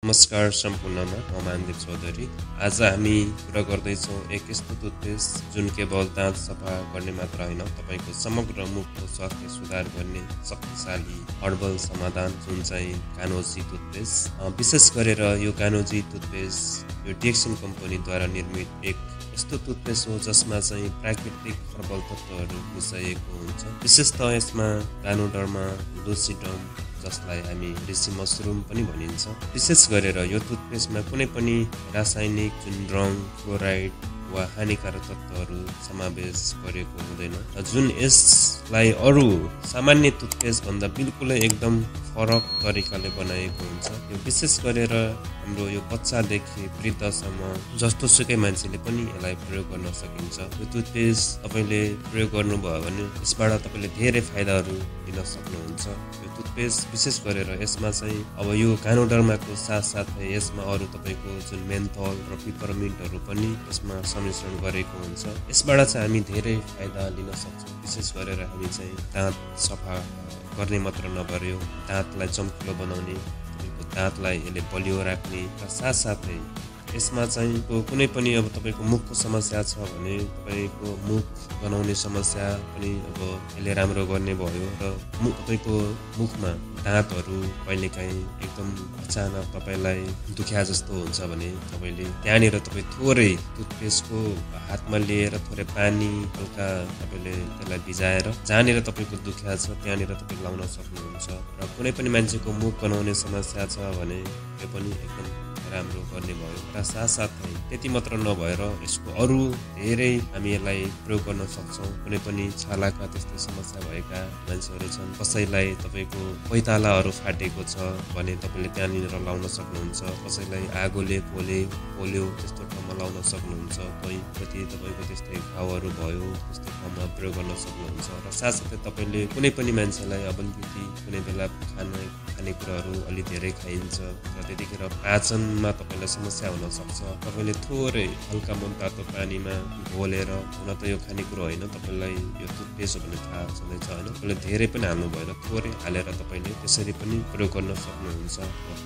नमस्कार सम्पूर्णमा म मानदेव चौधरी। आज हामी कुरा गर्दैछौँ एक यस्तो टुथपेस्ट जुन केवल दाँत सफा गर्ने मात्र होइन, तपाईँको समग्र मुखको स्वास्थ्य सुधार गर्ने शक्तिशाली हर्बल समाधान जुन चाहिँ कानोजी टुथपेस्ट। विशेष गरेर यो कानोजी टुथपेस्ट यो डिएक्सन कम्पनीद्वारा निर्मित एक यस्तो टुथपेस्ट हो जसमा चाहिँ प्राकृतिक हर्बल तत्त्वहरू मिसाइएको हुन्छ। विशेषतः यसमा गानोडर्मा लुसिडम जसलाई हामी ऋषि मसरुम पनि भनिन्छ। विशेष गरेर यो टुथपेस्टमा कुनै पनि रासायनिक जुन रङ, फ्लोराइड वा हानिकारक तत्त्वहरू समावेश गरेको हुँदैन, जुन यसलाई अरू सामान्य टुथपेस्ट भन्दा बिल्कुलै एकदम फरक तरिकाले बनाएको हुन्छ। यो विशेष गरेर हाम्रो यो बच्चादेखि वृद्धसम्म जस्तोसुकै मान्छेले पनि यसलाई प्रयोग गर्न सकिन्छ। यो टुथपेस्ट तपाईँले प्रयोग गर्नुभयो भने यसबाट तपाईँले धेरै फाइदाहरू लिन सक्नुहुन्छ। यो टुथपेस्ट विशेष गरेर यसमा चाहिँ अब यो गानोडर्माको साथसाथै यसमा अरू तपाईँको जुन मेन्थल र पिपरमिन्टहरू पनि यसमा संमिश्रण गरेको हुन्छ। यसबाट चाहिँ हामी धेरै फाइदा लिन सक्छौँ। विशेष गरेर हामी चाहिँ दाँत सफा गर्ने मात्र नगर्यो, दाँतलाई चम्किलो बनाउने, तपाईँको दाँतलाई यसले बलियो राख्ने र साथसाथै यसमा चाहिँ कुनै पनि अब तपाईँको मुखको समस्या छ भने तपाईँको मुख गनाउने समस्या पनि अब यसले राम्रो गर्ने भयो र तपाईँको मुखमा दाँतहरू कहिलेकाहीँ एकदम अचानक तपाईँलाई दुख्या जस्तो हुन्छ भने तपाईँले त्यहाँनिर तपाईँ थोरै टुथपेस्टको हातमा लिएर थोरै पानी हल्का तपाईँले त्यसलाई भिजाएर जहाँनिर तपाईँको दुख्या छ त्यहाँनिर तपाईँ लाउन सक्नुहुन्छ। र कुनै पनि मान्छेको मुख गनाउने समस्या छ भने त्यो पनि एकदम राम्रो गर्ने भयो। र साथसाथै त्यति मात्र नभएर यसको अरू धेरै हामी यसलाई प्रयोग गर्न सक्छौँ। कुनै पनि छालाका त्यस्तै समस्या भएका मान्छेहरू छन्, कसैलाई तपाईँको पैतालाहरू फाटेको छ भने तपाईँले त्यहाँनिर लाउन सक्नुहुन्छ। कसैलाई आगोले पोल्यो त्यस्तो ठाउँमा लाउन सक्नुहुन्छ। कति तपाईँको त्यस्तै घाउहरू भयो त्यस्तै ठाउँमा प्रयोग गर्न सक्नुहुन्छ। र साथसाथै तपाईँले कुनै पनि मान्छेलाई अब अलिकति कुनै बेला खानेकुराहरू अलि धेरै खाइन्छ र त्यतिखेर पाचनमा तपाईँलाई समस्या हुन सक्छ। तपाईँले थोरै हल्का मनतातो पानीमा घोलेर, हुन त यो खानेकुरो होइन, तपाईँलाई यो टुथपेस्ट हो भने थाहा छँदैछ होइन, तपाईँले धेरै पनि हाल्नु भएन, थोरै हालेर तपाईँले त्यसरी पनि प्रयोग गर्न सक्नुहुन्छ।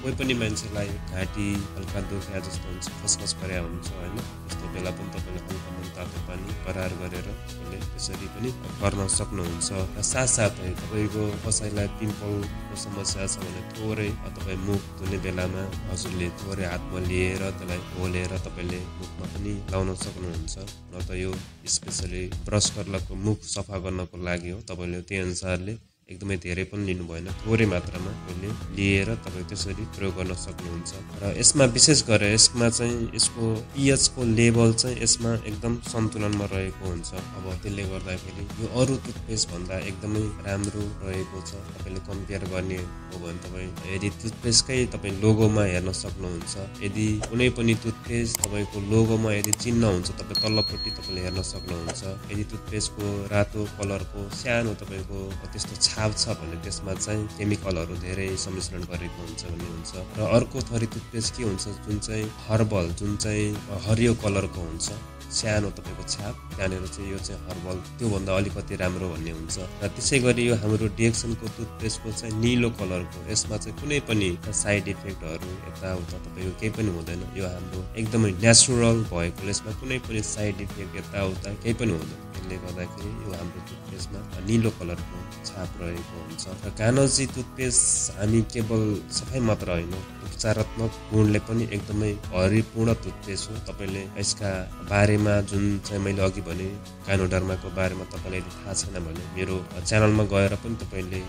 कोही पनि मान्छेलाई घाँटी हल्का दुख्या जस्तो हुन्छ, खसखस परेको हुन्छ होइन, त्यस्तो बेला पनि तपाईँले हल्का मनतातो पानी करार गरेर तपाईँले त्यसरी पनि गर्न सक्नुहुन्छ। र साथसाथै तपाईँको कसैलाई पिम्पलको समस्या छ भने थोरै तपाईँ मुख धुने बेलामा हजुरले थोरै हातमा लिएर त्यसलाई घोलेर तपाईँले मुखमा पनि लाउन सक्नुहुन्छ। न त यो स्पेसली ब्रस गर्नको मुख सफा गर्नको लागि हो, तपाईँले त्यही अनुसारले एकदमै धेरै पनि लिनु भएन, थोरै मात्रामा तपाईँले लिएर तपाईँ त्यसरी प्रयोग गर्न सक्नुहुन्छ। र यसमा विशेष गरेर यसमा चाहिँ यसको पिएचको लेभल चाहिँ यसमा एकदम सन्तुलनमा रहेको हुन्छ। अब त्यसले गर्दाखेरि यो अरू टुथपेस्ट भन्दा एकदमै राम्रो रहेको छ। तपाईँले कम्पेयर गर्ने हो भने तपाईँ यदि टुथपेस्टकै तपाईँ लोगोमा हेर्न सक्नुहुन्छ, यदि कुनै पनि टुथपेस्ट तपाईँको लोगोमा यदि चिन्ह हुन्छ तपाईँ तल्लोपट्टि तपाईँले हेर्न सक्नुहुन्छ। यदि टुथपेस्टको रातो कलरको सानो तपाईँको त्यस्तो छाप छ भने त्यसमा चाहिँ केमिकलहरू धेरै सम्मिश्रण गरेको हुन्छ भन्ने हुन्छ। र अर्को थरी टुथपेस्ट के हुन्छ जुन चाहिँ हर्बल, जुन चाहिँ हरियो कलरको हुन्छ, सानो तपाईँको छाप, त्यहाँनिर चाहिँ यो चाहिँ हर्बल, त्योभन्दा अलिकति राम्रो भन्ने हुन्छ। र त्यसै गरी यो हाम्रो डिएक्सनको टुथपेस्टको चाहिँ निलो कलरको, यसमा चाहिँ कुनै पनि साइड इफेक्टहरू यताउता तपाईँको केही पनि हुँदैन। यो हाम्रो एकदमै नेचुरल भएकोले यसमा कुनै पनि साइड इफेक्ट यताउता केही पनि हुँदैन। त्यसले गर्दाखेरि यो हाम्रो टुथपेस्टमा निलो कलरको छाप रहेको हुन्छ। र कानोजी टुथपेस्ट हामी केवल सफाइ मात्र होइन, उपचारात्मक गुणले पनि एकदमै भरिपूर्ण टुथपेस्ट हो। तपाईँले यसका बारेमा जुन चाहिँ मैले अघि भने गानोडर्माको बारेमा तपाईँलाई यदि थाहा छैन भने मेरो च्यानलमा गएर पनि तपाईँले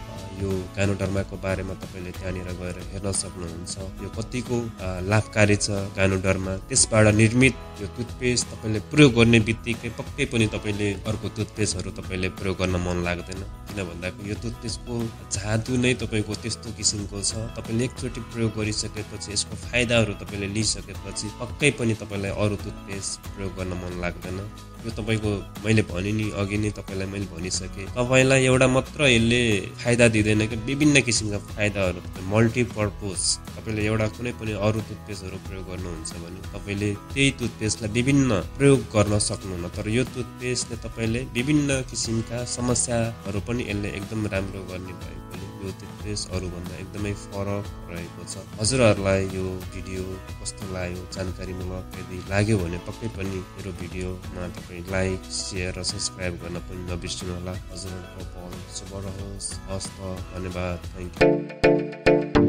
यो गानोडर्माको बारेमा तपाईँले त्यहाँनिर गएर हेर्न सक्नुहुन्छ। यो कतिको लाभकारी छ गानोडर्मा, त्यसबाट निर्मित यो टुथपेस्ट तपाईँले प्रयोग गर्ने बित्तिकै पक्कै पनि तपाईँले अर्को टुथपेस्टहरू तपाईँले प्रयोग गर्न मन लाग्दैन। किन भन्दाखेरि यो टुथपेस्टको जादु नै तपाईँको त्यस्तो किसिमको छ। तपाईँले एकचोटि प्रयोग गरिसकेपछि यसको फाइदाहरू तपाईँले लिइसकेपछि पक्कै पनि तपाईँलाई अरू टुथपेस्ट प्रयोग गर्न मन लाग्दैन। यो तपाईँको मैले भने नि अघि नै तपाईँलाई मैले भनिसकेँ, तपाईँलाई एउटा मात्र यसले फाइदा दिँदैन कि विभिन्न किसिमका फाइदाहरू, मल्टिपर्पज। तपाईँले एउटा कुनै पनि अरू टुथपेस्टहरू प्रयोग गर्नुहुन्छ भने तपाईँले त्यही टुथपेस्टलाई विभिन्न प्रयोग गर्न सक्नुहुन्न, तर यो टुथपेस्टले तपाईँले विभिन्न किसिमका समस्याहरू पनि यसले एकदम राम्रो गर्ने भएकोले यो टुथपेस्ट अरूभन्दा एकदमै फरक रहेको छ। हजुरहरूलाई यो भिडियो कस्तो लाग्यो, जानकारीमूलक यदि लाग्यो भने पक्कै पनि मेरो भिडियोमा तपाईँ लाइक, सेयर र सब्सक्राइब गर्न पनि नबिर्सिनु होला। हजुरहरूको पल शुभ रहोस्। हस्त, धन्यवाद, थ्याङ्क यू।